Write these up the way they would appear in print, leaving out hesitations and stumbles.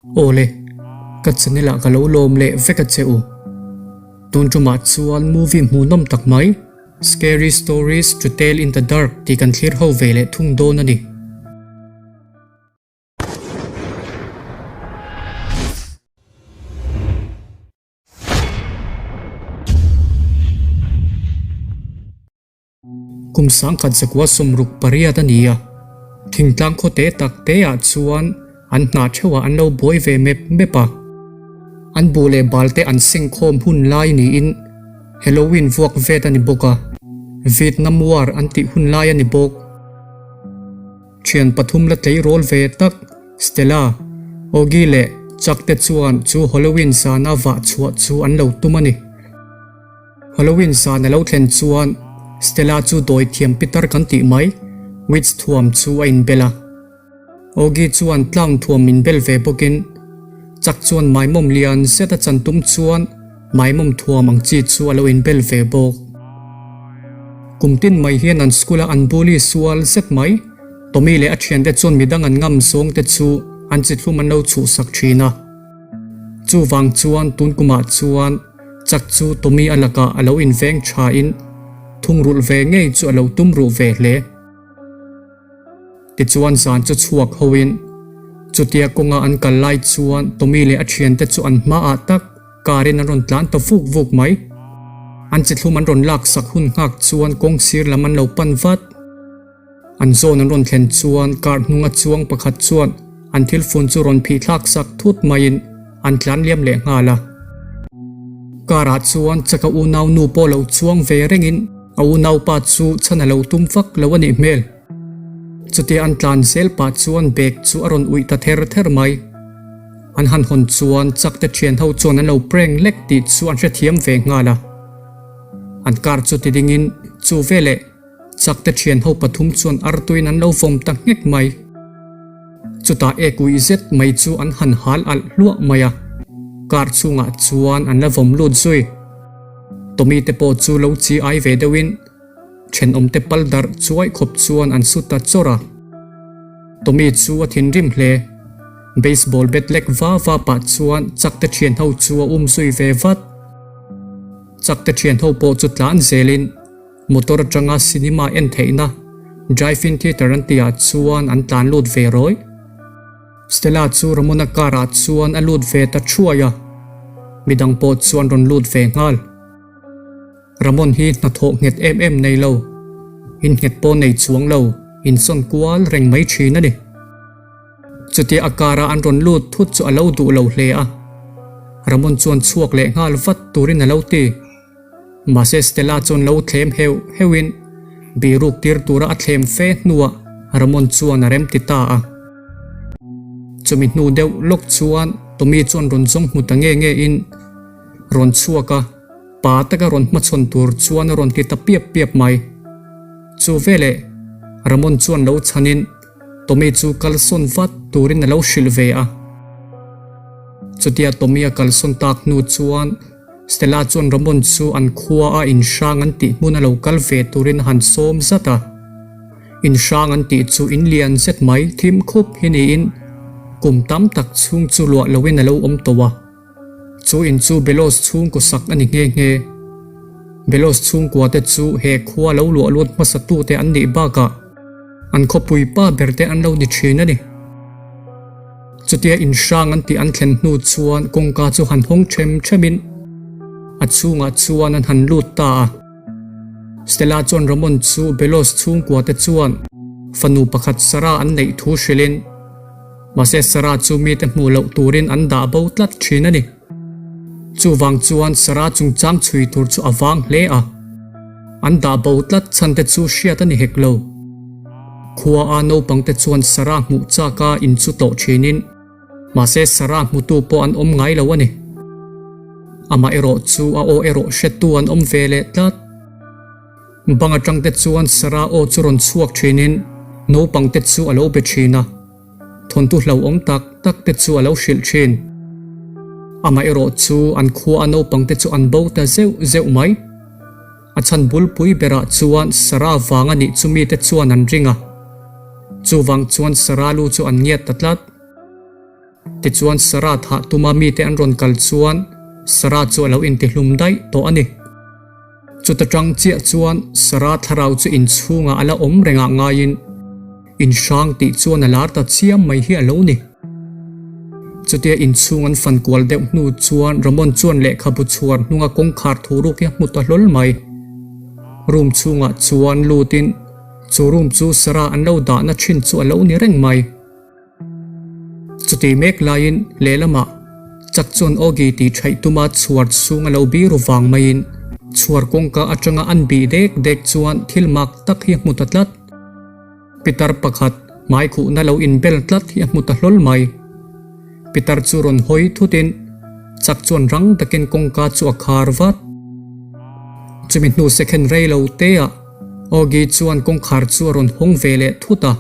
Awle, ka channel ah ka lo lawm leh vek a che u. Tun tumah chuan movie hmuhnawm tak mai, Scary Stories to Tell in the Dark tih kan thlir ho ve leh thung dawn a ni. Kum sangkhat zakua 68 a ni a, thingtlang khaw te tak te ah chuan an hnah theuhah an lo buai ve mep mep a. An buh leh bal te an seng khawm hun lai niin Halloween vuak vet a ni bawk a, Vietnam War an tih hun lai a ni bawk. Thian pathum la tleirawl ve tak Stella, Augie leh Chuck te chuan chu Halloween zana vah chhuah chu an lo tum a ni. Halloween zan a lo thlen chuan Stella chu dawi thiam pitar kan tih mai, witch thuam chu a inbel a. Augie chuan clown thuam min bel ve bawkin Chuck chuan maimawm lian zet a chan tum chuan maimawm thuam ang chi chu a lo inbel ve bawk. Kum tin mai hian an school a an bully sual zet mai, Tommy leh a thiante chuan midang an ngam zawng te chu an chithlum an lo chhuhsak thin a. Chuvang chuan tun kumah chuan Chak chu Tommy a lakah a lo inveng thain thungrulh ve ngei chu a lo tum ruh ve hle. Tichuan zan chu chhuak hoin chutia kawnga an kal lai chuan Tommy leh a thiante chu an hmaah tak car in an rawn tlan ta vuk vuk mai. An chithlum an rawn laksak hun nghak chuan kawng sir lam an lo pan vat. An zawn an rawn thlen chuan car hnunga chuang pakhat chuan an thil fun chu rawn phih thlak sak thut maiin an tlan liam leh nghal a. Car ah chuan chaka unau nu pawh lo chuang ve rengin a unaupa chu chhan a lo tum vak lo a nih hmel. Chutia an tlan zel pah chuan bag chu a rawn uih ta ther ther mai. An han hawn chuan chak te thian ho chuan an lo prank lek tih chu an hrethiam ve nghal a. An car chu ti dingin chu veleh Chakte thian ho pathum chuan artuiin an lo vawm ta nghek mai. Chutah ek uih zet mai chu an han hal alh hluah mai a, car chhungah chuan an la vawm lut zui. Tommy te pawh chu lo chi ai ve deuhin thenawmte pal darh chuai khawp chuan an su ta chawrh a. Tommy chu a thinrim hle. Baseball bat lek va va pah chuan Chakte thian ho chu a um zui ve vat. Chakte thian ho pawh chu tlan zelin. Motor atanga cinema en theihna drive-in theatre an tihah chuan an tlan lut ve rawih. Stella chu Ramona car ah chuan a lut ve ta thuai a, midang pawh chuan rawn lut ve nghal. Ramon hi hnathawh nghet em em nei lo, in nghet pawh nei chuang lo, insawn kual reng mai thin a ni. Chutia a car a an rawn lut thut chu a lo duh lo hle a, Ramon chuan chhuak leh nghal vat turin a lo ti. Mahse Stella chuan lo thlem heuh heuhin bihruk tir tura a thlem fe hnuah Ramon chuan a rem ti ta a. Chumi hnu deuh lawk chuan Tommy chuan rawn zawng hmu ta nge nge in rawn chhuak a, pa taka rawn hmachhawn tur chuan a rawn ti ta piap piap mai. Chu veleh Ramon chuan lo chhanin Tommy chu kalsawn vat turin a lo hrilh ve a. Chutia Tommy a kalsawn tak hnu chuan Stella chuan Ramon chu an khua a inhrang an tih hmun a lo kal ve turin a han sawm zat a. Inhrang an tih chu in lian zet mai thim khup hi niin kum tam tak chhung chu luah loin a lo awm tawh a. Chu in chu Belos chhungkaw sak a ni nghe nghe. Belos chhungkua te chu he khua lo luah lut hmasa tute an nih bakah an khawpui pa ber te an lo ni thin a ni. Chutia inhrang an tih an thlen hnu chuan kawngka chu han hawng them themin a chhungah chuan an han lut ta a. Stella chuan Ramon chu Belos chhungkua te chuan fanu pakhat Sarah an neih thu hrilhin, mahse Sarah chu mite hmuh loh turin an dah bo tlat thin a ni. Chuvang chuan Sarah chungchang chhui tur chu a vang hle a, an dah bo tlat chhan te chu hriat a ni hek lo. Khua a naupang te chuan Sarah hmuh chak a in chu tawh thinin, mahse Sarah hmutu pawh an awm ngai lo a ni. Amah erawh chu a aw erawh hretu an awm ve leh tlat. Bang atang te chuan Sarah aw chu rawn chhuak thinin naupang te chu a lo be thin a, thawnthu hlauhawm tak tak te chu a lo hrilh thin. Amah erawh chu an khua a naupang te chu an bo ta zeuh zeuh mai. A chhan bulpui berah chuan Sarah vang a nih chu mite chuan an ring a, chuvang chuan Sarah lu chu an ngiat ta tlat. Tichuan Sarah thah tuma mite an rawn kal chuan Sarah chu a lo intihlum daih tawh a ni. Chuta tang chiah chuan Sarah thlarau chu inchhungah a la awm rengah ngaiin inhrang tih chuan a lar ta chiam mai hi a lo ni. Chutia inchhung an fan kual deuh hnu chuan Ramon chuan lehkhabu chhuar hnunga kawngkhar thu ruk hi a hmu ta hlawl mai. Room chhungah chuan lutin chu room chu Sarah an lo dahna thin chu a lo ni reng mai. Chuti mek laiin lehlamah chak chuan Oggy tih theih tuma chhuar chhung a lo biru vang maiin chhuar kawngka atanga an bih dek dek chuan thil mak tak hi a hmu ta tlat. Pitar pakhat hmai khuhna lo inbel tlat hi a hmu ta hlawl mai. Pitar chu rawn hawi thutin chak chuan rang takin kawngka chu a khar vat. Chumi hnu second rei lo teah Oggy chuan kawngkhar chu a rawn hawng ve leh thut a.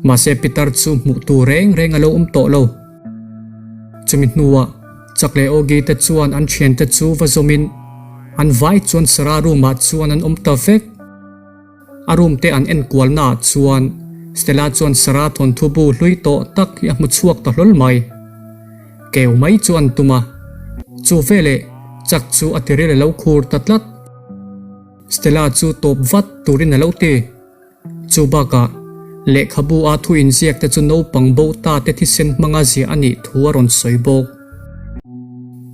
Mahse pitar chu hmuh tur reng reng a lo awm tawh lo. Chumi hnuah Chak leh Ogi te chuan an thiante chu va zawmin an vai chuan Sarah room ah chuan an awm ta vek. A room te an en kualna ah chuan Stella chuan Sarah thawnthu bu hlui tawh tak hi a hmu chhuak ta hlawl mai. Keu mai chu an tum a, chu veleh Chak chu a tiril a lo khur ta tlat. Stella chu tawp vat turin a lo ti. Chu bakah, lehkhabu a thu inziak te chu naupang bo ta te thisen hmanga ziah a nih thu a rawn sawi bawk.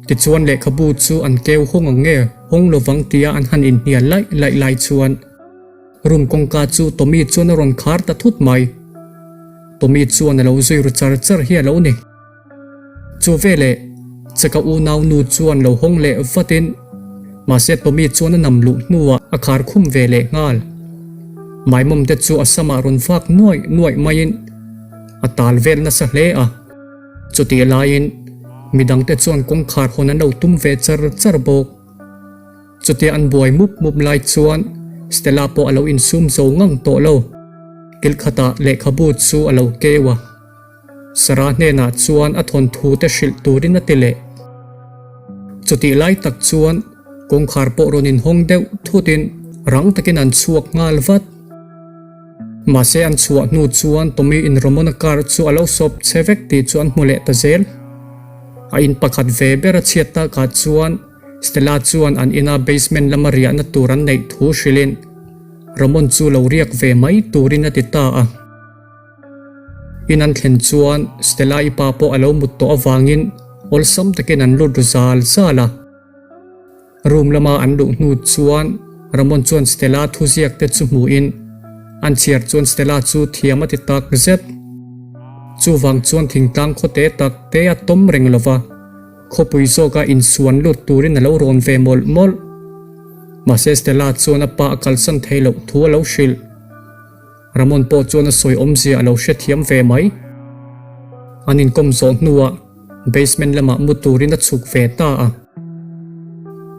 Tichuan lehkhabu chu an keu hawng ang nge hawng lovang tia an han inhnial laih laih lai chuan room kawngka chu Tommy chuan a rawn khar ta thut mai. Tommy chuan a lo zui ru char char hi a lo ni. Chu veleh Cheka unau nu chuan lo hawng leh vatin mahse Tommy chuan a nam luh hnuah a khar khum ve leh nghal. Maimawm te chu a samah rawn vak nuaih nuaih maiin a tal vel nasa hle a. Chutih laiin midangte chuan kawngkhar hawn an lo tum ve char char bawk. Chutia an buai mup mup lai chuan Stella pawh a lo insum zo ngang tawh lo. Kil khatah lehkhabu chu a lo keu a. Sarah hnenah chuan a thawnthu te hrilh turin a ti leh. Chutih lai tak chuan kawngkhar pawh rawn inhawng deuh thutin rang takin an chhuak nghal vat. Mahse an chhuah hnu chuan Tommy in Ramona car chu a lo sawp che vek tih chu an hmu leh ta zel. A in pakhat ve ber a chhiat takah chuan Stella chuan an ina basement lama riahna tur an neih thu hrilhin Ramon chu lo riak ve mai turin a ti ta a. In an thlen chuan Stella-i pa pawh a lo mut tawh avangin awlsam takin an lut ru zal zal a. Room lama an luh hnu chuan Ramon chuan Stella thuziak te chu hmuhin an chhiar chuan Stella chu thiam a ti tak zet. Chuvang chuan thingtlang khawte tak te a tawm reng lo va, khawpui zawka insuan lut turin a lo rawn ve mawlh mawlh. Mahse Stella chuan a pa a kalsan thei loh thu a lo hrilh. Ramon pawh chuan a sawi awmzia a lo hrethiam ve mai. An inkawm zawh hnuah basement lamah mu turin a chhuk ve ta a.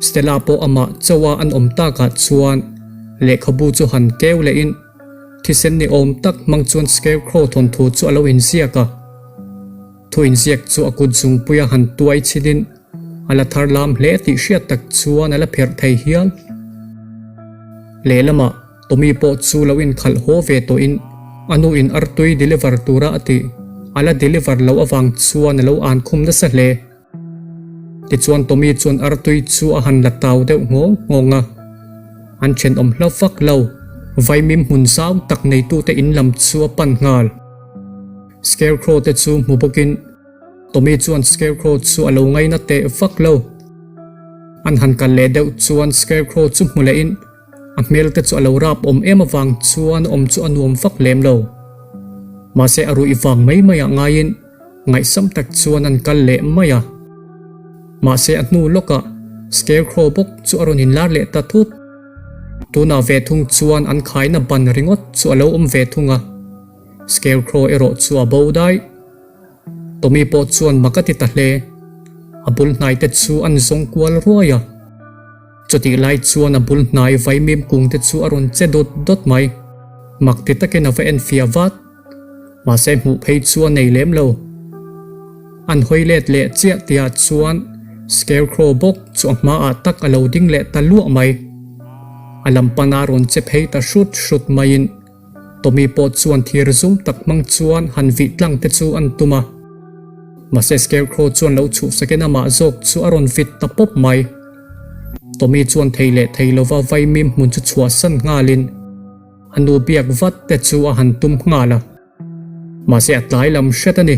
Stella pawh amah chauha an awm takah chuan lehkhabu chu han keu lehin thisen ni awm tak hmang chuan Scarecrow thawnthu chu a lo inziak a. Thu inziak chu a kut zungpuia han tuai chhinin a la thar lam hle tih hriat tak chuan a la pherh thei hial. Lehlamah. Tommy pawh chu lo inkhalh haw ve tawhin a nu in artui deliver tura a tih a la deliver loh avang chuan a lo an khum nasa hle. Tichuan Tommy chuan artui chu a han la tau deuh nghawng nghawng a, an thenawm hla vak lo, vaimim hmun zau tak neitute in lam chu a pan nghal. Scarecrow te chu hmu bawkin Tommy chuan Scarecrow chu a lo ngaina teh vak lo. An han kal leh deuh chuan Scarecrow chu hmu lehin A hmel te chu a lo rap awm em avang chuan awm chu a nuam vak lem lo. Mahse a ruih vang mai mai ah ngaiin ngaihsam tak chuan an kal leh mai a. Mahse a hnu lawkah Scarecrow bawk chu a rawn inlar leh ta thut. Tunah ve thung chuan an khaina ban ringawt chu a lo awm ve thung a. Scarecrow erawh chu a bo daih. Tommy pawh chuan mak a ti ta hle. A bul hnai te chu an zawng kual ruai a. Chutih lai chuan a bul hnai vaimim kung te chu a rawn che dawt dawt mai. Mak ti takin a va en fiah vat. Mahse hmuh phei chu a nei lem lo. An hawi let leh chiah tihah chuan Scarecrow bawk chu a hmaah tak a lo ding leh ta luah mai. A lam pana rawn che phei ta hrut hrut maiin Tommy pawh chuan thir zum tak hmang chuan han vih tlang te chu an tum a. Mahse Scarecrow chuan lo chhuhsakin amah zawk chu a rawn vit ta pawp mai. Tommy chuan thei leh thei lova vaimim hmun chu chhuahsan nghalin a nu biak vat te chu a han tum nghal a. Mahse a tlai lam hret a ni.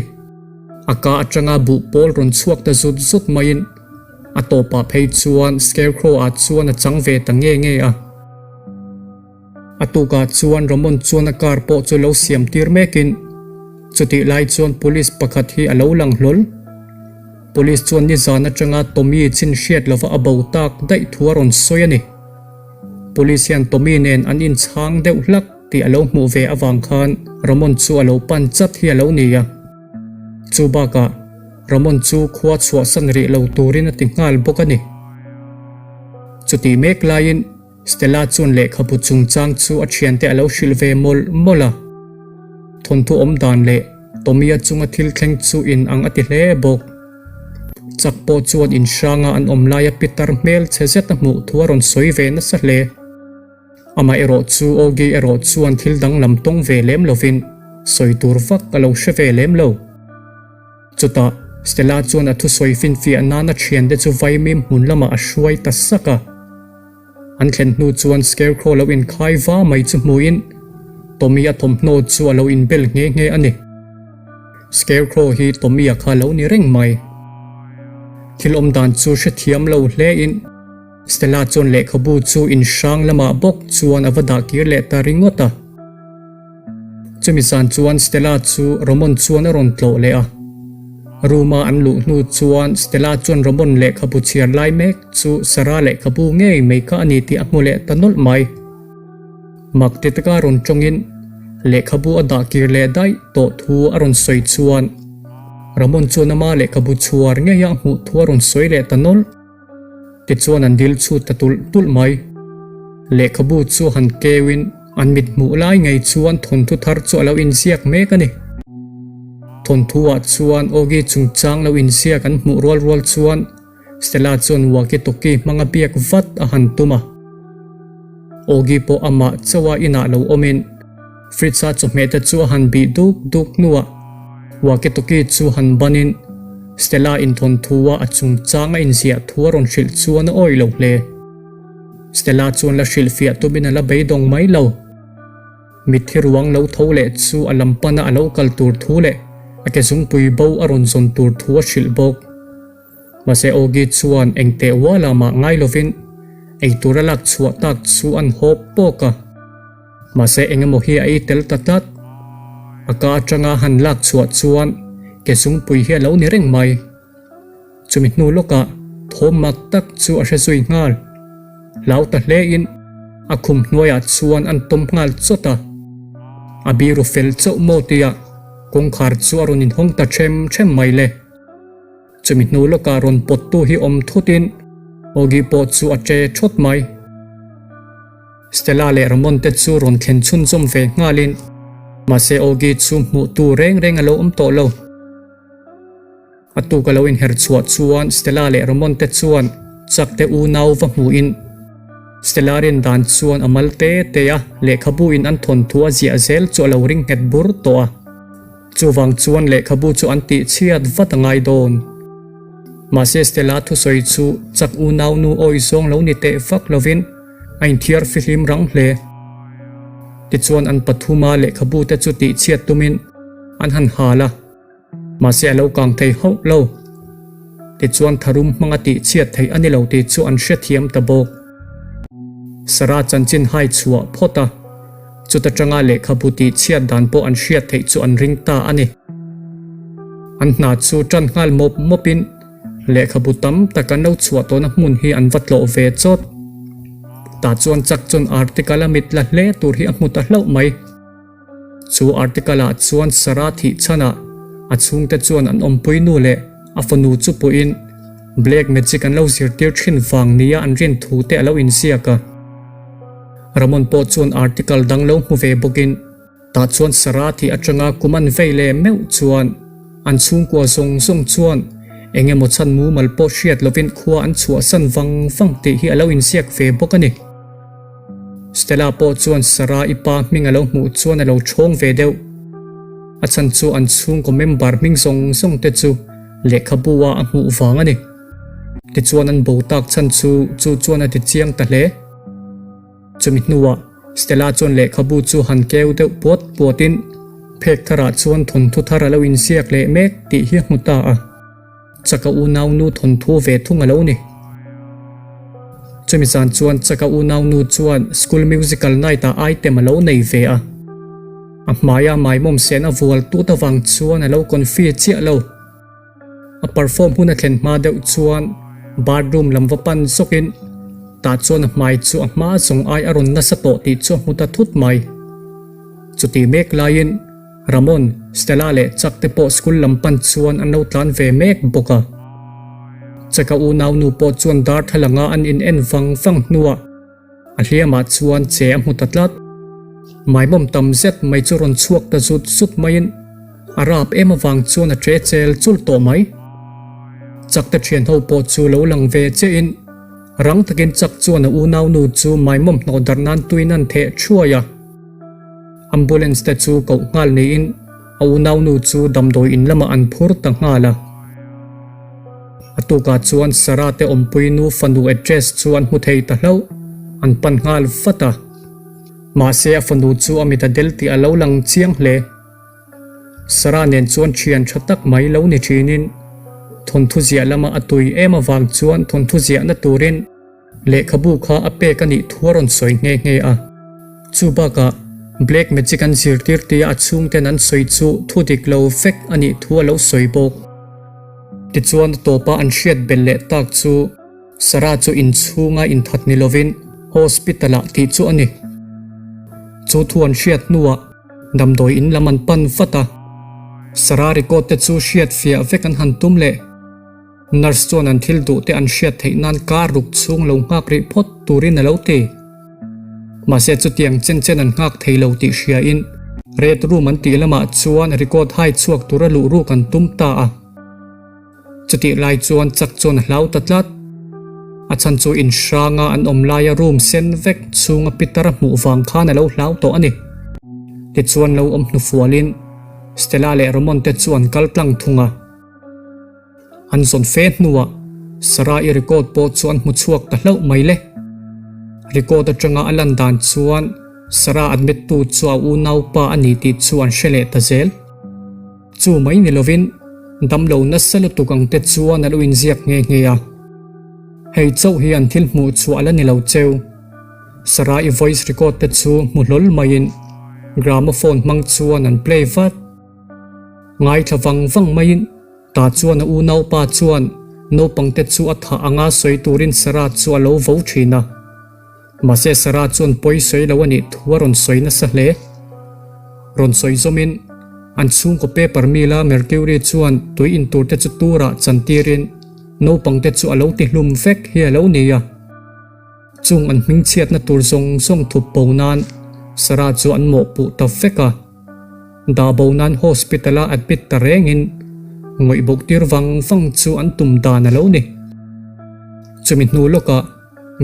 A ka atanga buh pawl rawn chhuak ta zut zut maiin a tawpah phei chuan Scarecrow-a chuan a chang ve ta nge nge a. A tukah chuan Ramon chuan a car pawh chu lo siam tir mekin chutih lai chuan police pakhat hi a lo lang hlawl. Police chuan nizan atanga Tommy chin hriat lova a bo tak daih thu a rawn sawi a ni. Police hian Tommy nen an inchhang deuh hlak tih a lo hmuh ve avang khan Ramon chu a lo pan chat hi a lo ni a. Chu bakah Ramon chu khua chhuahsan rih lo turin a ti nghal bawk a ni. Chutih mek laiin Stella chuan lehkhabu chungchang chu a thiante a lo hrilh ve mawlh mawlh a. Thawnthu awm dan leh Tommy-a chunga thil thleng chu in ang a ti hle bawk. Chak pawh chuan in hranga an awm laia pitar hmel chhe zet a hmuh thu a rawn sawi ve nasa hle. Amah erawh chu Ogi erawh chuan thil danglam tawng ve lem lovin sawi tur vak a lo hre ve lem lo. Chutah, Stella chuan a thusawi finfiah nana thiante chu vaimim hmun lamah a hruai ta sak a. An thlen hnu chuan Scarecrow lo inkhai va mai chu hmuin Tommy-a thawmhnaw chu a lo inbel nghe nghe a ni. Scarecrow hi Tommy-a kha lo ni reng mai. Thil awm dan chu hrethiam lo hlein Stella chuan lehkhabu chu inhrang lamah bawk chuan a va dah kir leh ta ringawt a. Chumi zan chuan Stella chu Ramon chuan a rawn tlawh leh a. Room-a an luh hnu chuan Stella chuan Ramon lehkhabu chhiar lai mek chu Sarah lehkhabu ngei mai kha a ni tih a hmu leh ta nawlh mai. Mak ti taka rawn tawngin lehkhabu a dah kir leh daih tawh thu a rawn sawi chuan Ramon chuan ama lehkhabu chhuar ngeia a hmuh thu a rawn sawi leh ta nawlh. Tichuan an dil chhut ta tulh tulh mai. Lehkhabu chu han keuin an mit hmuh lai ngei chuan thawnthu thar chu a lo inziak mek a ni. Thawnthu-ah chuan Ogi chungchang lo inziak an hmuh rual rual chuan Stella chuan walkie-talkie hmanga biak vat a han tum a. Ogi pawh amah chauha inah lo awmin Fritz-a chawhmeh te chu a han bih duk duk hnuah walkie-talkie chu han banin Stella inthawnthu-a a chungchang a inziah thu a rawn hrilh chuan a awih lo hle. Stella chuan la hrilhfiah tumin a la beidawng mai lo. Mitthi ruang lo tho leh chu a lam pana a lo kal tur thu leh a ke zungpui bo a rawn zawn tur thu a hrilh bawk. Mahse Ogi chuan engteh uala mah ngai lovin eitur a lak chhuah tak chu an hawp pawk a. Mahse engemaw hi a ei tel ta tlat. A ka atanga han lak chhuah chuan ke zungpui hi a lo ni reng mai. Chumi hnu lawkah thawm mak tak chu a hre zui nghal. Hlau ta hlein a khum hnuaiah chuan an tawm nghal chawt a. A biru fel chauh maw tia kawngkhar chu a rawn inhawng ta them them mai le. Chumi hnu lawkah rawn pawttu hi awm thutin Ogi pawh chu a che thawt mai. Stella leh Ramon te chu rawn thlen chhunzawm ve nghalin mahse Ogi chu hmuh tu reng reng a lo awm tawh lo. A tuk a lo inher chhuah chuan Stella leh Ramon te chuan Chuck te unau va hmuhin Stella rin dan chuan a mal te te a lehkhabu in an thawnthu a ziah zel chu a lo ring nghet bur tawh a. Chuvang chuan lehkhabu chu an tih chhiat vat a ngai dawn. Mahse Stella thusawi chu Chuck unau nu awi zawng lo ni teh vak lovin a inthiar fihlim rang hle. Tichuan an pathuma lehkhabu te chu tih chhiat tumin an han hal a. Mahse a lo kang thei hauh lo. Tichuan tharum hmanga tih chhiat theih a ni lo tih chu an hrethiam ta bawk. Sarah chanchin hai chhuah phawt a, chuta tanga lehkhabu tih chhiat dan pawh an hriat theih chu an ring ta a ni. An hna chu tan nghal mawp mawpin lehkhabu tam tak an lo chhuah tawhna hmun hi an va tlawh ve chawt. Tah chuan chak chuan article a mit la hle tur hi a hmu ta hlauh mai. Chu article-ah chuan Sarah thih chhanah a chhungte chuan an awmpui nu leh a fanu chu pawhin black magic an lo zirtir thin vang nia an rin thu te a lo inziak a. Ramon pawh chuan article dang lo hmu ve bawkin tah chuan Sarah thih atanga kum an vei leh meuh chuan an chhungkua zawng zawng chuan eng emaw chhan mumal pawh hriat lovin khua an chhuahsan vang vang tih hi a lo inziak ve bawk a ni. Stella pawh chuan Sarah i pa hming a lo hmuh chuan a lo thawng ve deuh. A chhan chu an chhungkaw member hming zawng zawng te chu Lehkhabu a a hmuh vang a ni. Tichuan an bo tak chhan chu chu chuan a ti chiang ta hle. Chumi hnuah Stella chuan lehkhabu chu han keu deuh puat puatin phek tharah chuan thawnthu thar a lo inziak leh mek tih hi a hmu ta a. Chaka unaunu thawnthu ve thung a lo ni. Chumi zan chuan Chaka unaunu chuan school musical night ah item a lo nei ve a. A hmaia maimawm sen a vual tut avang chuan a lo confi chiah lo. A perform hun a thlen hma deuh chuan bathroom lam va pan zawkin tah chuan a hmai chu a hma zawng ai a rawn nasa tawh tih chu a hmu ta thut mai. Chuti mek laiin Ramon, Stella leh Chuck te pawh school lam pan chuan an lo tlan ve mek bawk a. Chuck-a unaunu pawh chuan darthlalang a an in en vang vang hnuah A hliamah chuan che a hmu ta tlat. Maimawm tam zet mai chu rawn chhuak ta zut zut maiin a rap em avang chuan a ṭe chel chul tawh mai. Chakte ṭhian ho pawh chu lo lang ve chiahin rang takin Chak chuan a unaunu chu maimawm hnawh darh nan tuin an theh ṭhuai a. Ambulance te chu koh nghal niin a unaunu chu damdawi in lamah an phur ta nghal a. A tukah chuan Sarah te awmpui nu fanu address chu an hmu thei ta hlauh, an pan nghal vat a. Mahse a fanu chu a mit a del tih a lo lang chiang hle. Sarah nen chuan thian tha tak mai lo ni thinin thawnthu ziah lama a tui em avang chuan thawnthu ziahna turin Lehkhabu kha a pek a nih thu a rawn sawi nghe nghe a. Chu bakah Black Magic an zirtir tia a chhungten an sawi chu thu dik lo vek a nih thu a lo sawi bawk. Tichuan a tawpa an hriat belh leh tak chu Sarah chu inchhunga inthat ni lovin hospital ah tih chu a ni. Chu thu an hriat hnuah damdawi in lam an pan vat a. Sarah record te chu hriat fiah vek an han tum leh. Nurse chuan an thil duh te an hriat theih nan kar ruk chhung lo nghak rih phawt turin a lo ti. Mahse chutiang chen chen an nghak thei lo tih hriain Red Room an tih lamah chuan record hai chhuak tura luh ruk an tum ta a. Chutih lai chuan chak chuan a hlau ta tlat. A chhan chu in hranga an awm laia room sen vek chhunga pitar a hmuh vang khan a lo hlau tawh a ni. Tichuan lo awm hnufualin Stella leh Ramon te chu an kal tlang thung a. An zawn fe hnuah Sarah-i record pawh chu an hmu chhuak ta hlauh mai le. Record atanga a lan dan chuan Sarah admit tu chu a unaupa a ni tih chu an hre leh ta zel. Chu mai ni lovin damlo nasa lutuk ang te chuan a lo inziak nghe nghe a. Hei chauh hi an thil hmuh chhuah a la ni lo cheu. Sarah-i voice record te chu hmu hlawl maiin gramophone hmang chuan an play vat. Ngaithla vang vang maiin tah chuan a unaupa chuan naupangte chu a thah anga sawi turin Sarah chu a lo vo thin a. Mahse Sarah chuan pawi sawi lo a nih thu a rawn sawi nasa hle. Rawn sawi zawmin an chhungkaw paper mila Mercury chuan tui in turte chu turah chantirin naupangte chu a lo ti hlum vek hi a lo ni a. Chung an hmingchhiatna tur zawng zawng thup bo nan Sarah chu an mawhpuh ta vek a. Dah bo nan hospital a admit ta rengin ngawih bawk tir vang vang chu an tum dan a lo ni. Chumi hnu lawkah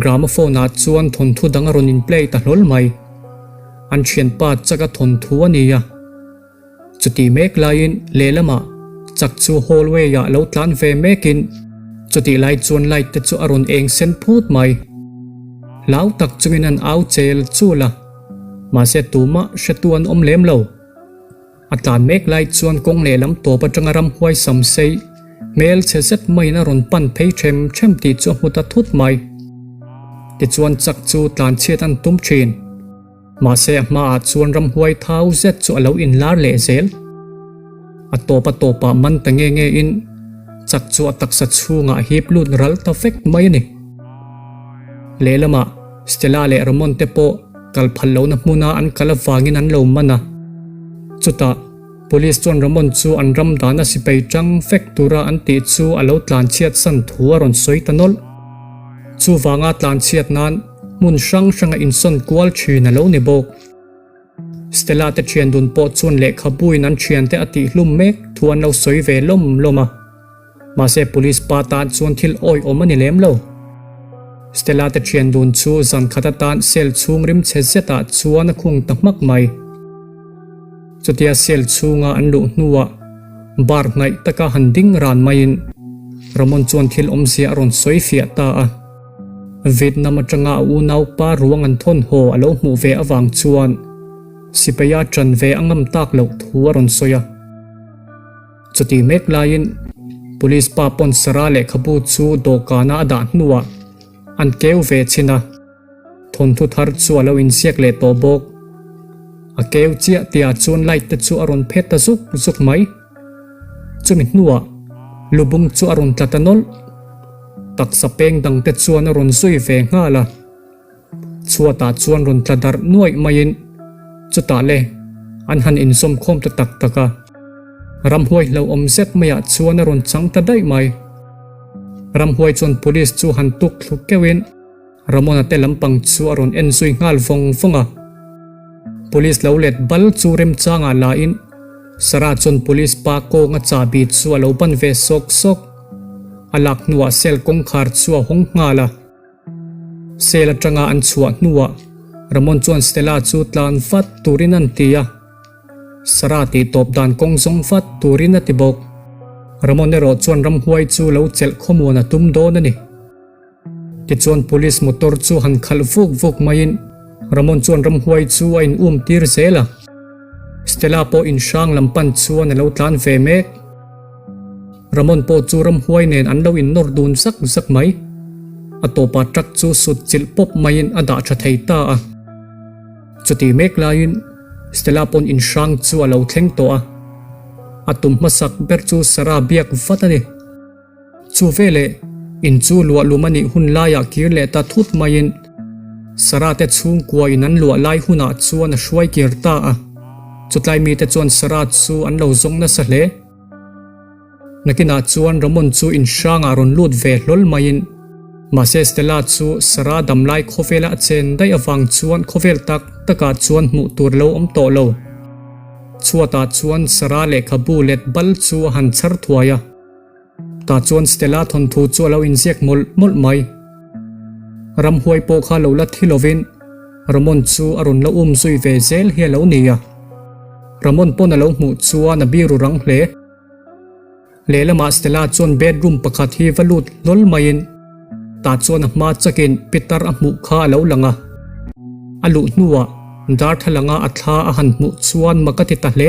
gramophone ah chuan thawnthu dang a rawn in play ta hlawl mai. An thianpa chak a thawnthu a ni a. Chutih mek laiin lehlamah chak chu hallway ah lo tlan ve mekin chutih lai chuan light te chu a rawn eng sen phut mai. Hlau tak chungin an au chel chul a. Mahse tumah hretu an awm lem lo. A tlan mek lai chuan kawng lehlam tawp atanga ramhuai sam sei hmel chhe zet maiin a rawn pan phei them them tih chu a hmu ta thut mai. Tichuan chak chu tlan chhiat an tum thin. Mahse a hmaah chuan ramhuai thau zet chu a lo inlar leh zel. A tawp a tawpah man ta nge nge in chak chu a taksa chhungah a hip lut ral ta vek mai a ni. Lehlamah Stella leh Ramon te pawh kal phal lohna hmuna an kal avangin an lo man a. Chutah Police chuan Ramon chu an ram dana sipai tang vek tura an tih chu a lo tlanchhiat san thu a rawn sawi ta nawlh. Chuvanga tlanchhiat nan hmun hrang hranga insawn kual thin a lo ni bawk. Stella te thian dun pawh chuan lehkhabuin an thiante a tihhlum mek thu an lo sawi ve lawm lawm a. Mahse police pa tan chuan thil awihawm a ni lem lo. Stella te thian dun chu zan khat atan cell chhung rim chhe zetah chuan a khung ta hmak mai. Chutia cell chhunga an luh hnuah. Bar hnaih taka han ding ran maiin Ramon chuan thil awmzia a rawn sawi fiah ta a. Vietnam atanga a unaupa ruang an thawn haw a lo hmuh ve avang chuan sipaia ṭan ve a ngam tak loh thu a rawn sawi a. Chuti mek laiin Police pa pawn Sarah lehkhabu chu dawhkana a dah hnuah an keu ve chhin a. Thawnthu thar chu a lo inziak leh tawh bawk. A keu chiah tihah chuan light te chu a rawn phet ta zuk zuk mai. Chumi hnuah lubung chu a rawn tla ta nawlh. Taksa peng dang te chuan a rawn zui ve nghal a. Chhuatah chuan rawn tla darh nuaih maiin chutah le an han inzawm khawm ta tak tak a. Ramhuai hlauhawm zet maiah chuan a rawn chang ta daih mai. Ramhuai chuan police chu han tuk thlu keuhin. Ramona te lampang chu a rawn en zui nghal vawng vawng a. Police lo let bal chu remchangah la in Sarah chuan police pa kawnga chahbi chu a lo ban ve sawk sawk. A lak hnuah cell kawngkhar chu a hawng nghal a. Cell atanga an chhuah hnuah Ramon chuan Stella chu tlan vat turin an ti a. Sarah tih tawp dan kawng zawng vat turin a ti bawk. Ramon erawh chuan ramhuai chu lo chelh khawmuan a tum dawn a ni. Tichuan police motor chu han khalh vuk vuk maiin Ramon chuan ramhuai chu a in um tir zel a. Stella pawh in hrang lam pan chuan a lo tlan ve mek. Ramon pawh chu ramhuai nen an lo in nawr dun zak zak mai. A tawpah truck chu sut chilh pawp maiin a dah tha thei ta a. Chuti mek laiin Stella pawn in hrang chu a lo thleng tawh a. A tum hmasak ber chu Sarah biak vat a ni. Chu veleh, in chu luah lum a nih hun laiah kir leh ta thut maiin Sarah te chhungkua in an luah lai hunah chuan a hruai kir ta a. Chutlai mite chuan Sarah chu an lo zawng nasa hle. Nakinah chuan Ramon chu in hrangah rawn lut ve hlawl maiin mahse Stella chu Sarah damlai khawvela a chen daih avang chuan khawvel tak takah chuan hmuh tur lo awm tawh lo. Chhuatah chuan Sarah lehkhabu let bal chu a han chhar thuai a. Tah chuan Stella thawnthu chu a lo inziak mawlh mawlh mai. Ramhuai pawh kha lo la thi lovin Ramon chu a rawn la um zui ve zel hi a lo ni a. Ramon pawn a lo hmuh chuan a biru rang hle. Lehlamah Stella chuan bedroom pakhat hi va lut hlawl maiin tah chuan a hma chakin Peter a hmuh kha a lo lang a. A luh hnuah darthlalanga a thla a han hmuh chuan mak a ti ta hle.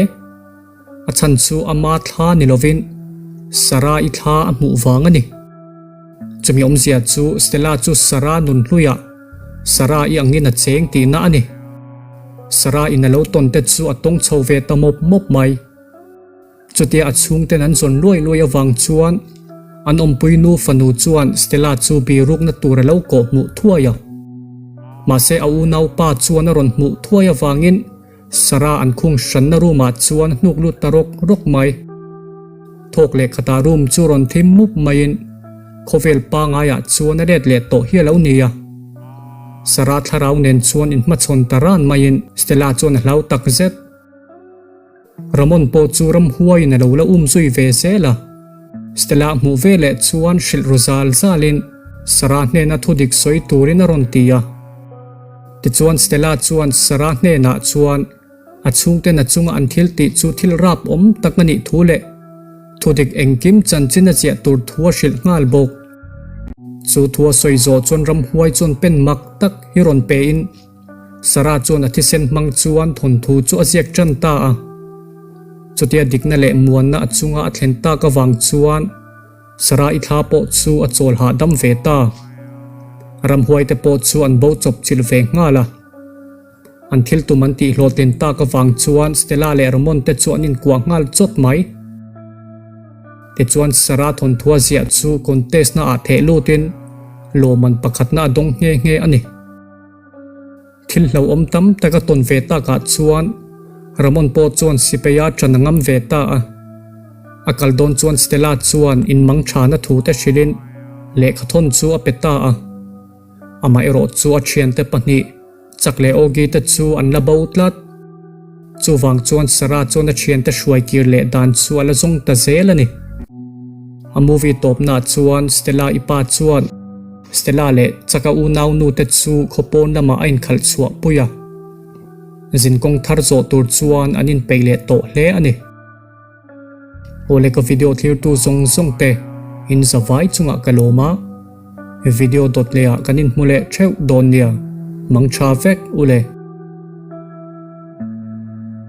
A chhan chu ama thla ni lovin Sarah-i thla a hmuh vang a ni. Chumi awmzia chu Stella chu Sarah nun hluiah Sarah-i angin a cheng tihna a ni. Sarah-in a lo tawn te chu a tawng chho ve ta mawp mawp mai. Chutia a chhungten an zawn luai luai avang chuan an awmpui nu fanu chuan Stella chu birukna tur a lo kawh hmuh thuai a. Mahse a unaupa chuan a rawn hmuh thuai avangin Sarah an khung hranna room ah chuan hnuk lut ta rawk rawk mai. Thawk leh khatah room chu rawn thim mup maiin khawvel pangai ah chuan a let leh tawh hi a lo ni a. Sarah thlarau nen chuan inhmachhawn ta ran maiin Stella chuan a hlau tak zet. Ramon pawh chu ramhuaiin a lo la um zui ve zel a. Stella hmuh ve leh chuan hrilh ru zal zalin Sarah hnena thudik sawi turin a rawn ti a. Tichuan Stella chuan Sarah hnenah chuan a chhungten a chunga an thil tih chu thil rap awm tak a nih thu leh thudik engkim chanchin a ziah tur thu a hrilh nghal bawk. Chu thu a sawi zawh chuan ramhuai chuan pen mak tak hi rawn pein Sarah chuan a thisen hmang chuan thawnthu chu a ziak tan ta a. Chutia dikna leh muanna a chunga a thlen tak avang chuan Sarah i thla pawh chu a chawl hahdam ve ta. Ramhuai te pawh chu an bo chawp chilh ve nghal a. An thil tum an tih hlawhtlin tak avang chuan Stella leh Ramon te chu an inkuah nghal chawt mai. Tichuan Sarah thawnthu a ziah chu contest na ah theh lutin lawmman pakhatna a dawng nghe nghe a ni. Thil hlauhawm tam tak a tawn ve takah chuan Ramon pawh chuan sipaia ṭan a ngam ve ta a. A kal dawn chuan Stella chuan inmang ṭhana thu te hrilhin lehkhathawn chu a pe ta a. Amaherawh chu a ṭhiante pahnih Chuck leh Augie te chu an la bo tlat. Chuvang chuan Sarah chuan a thiante hruai kir leh dan chu a la zawng ta zel a ni. A movie tawpnaah chuan Stella i pa chuan Stella leh Chuck-a unau nu te chu khaw pawn lamah a inkhalh chhuah pui a. Zinkawng thar zawh tur chuan an inpeih leh tawh hle a ni. Awle ka video thlirtu zawng zawng te in zavai chungah ka lawm a, video dawt leh ah kan inhmu leh theuh dawn nia, mang tha vek ule.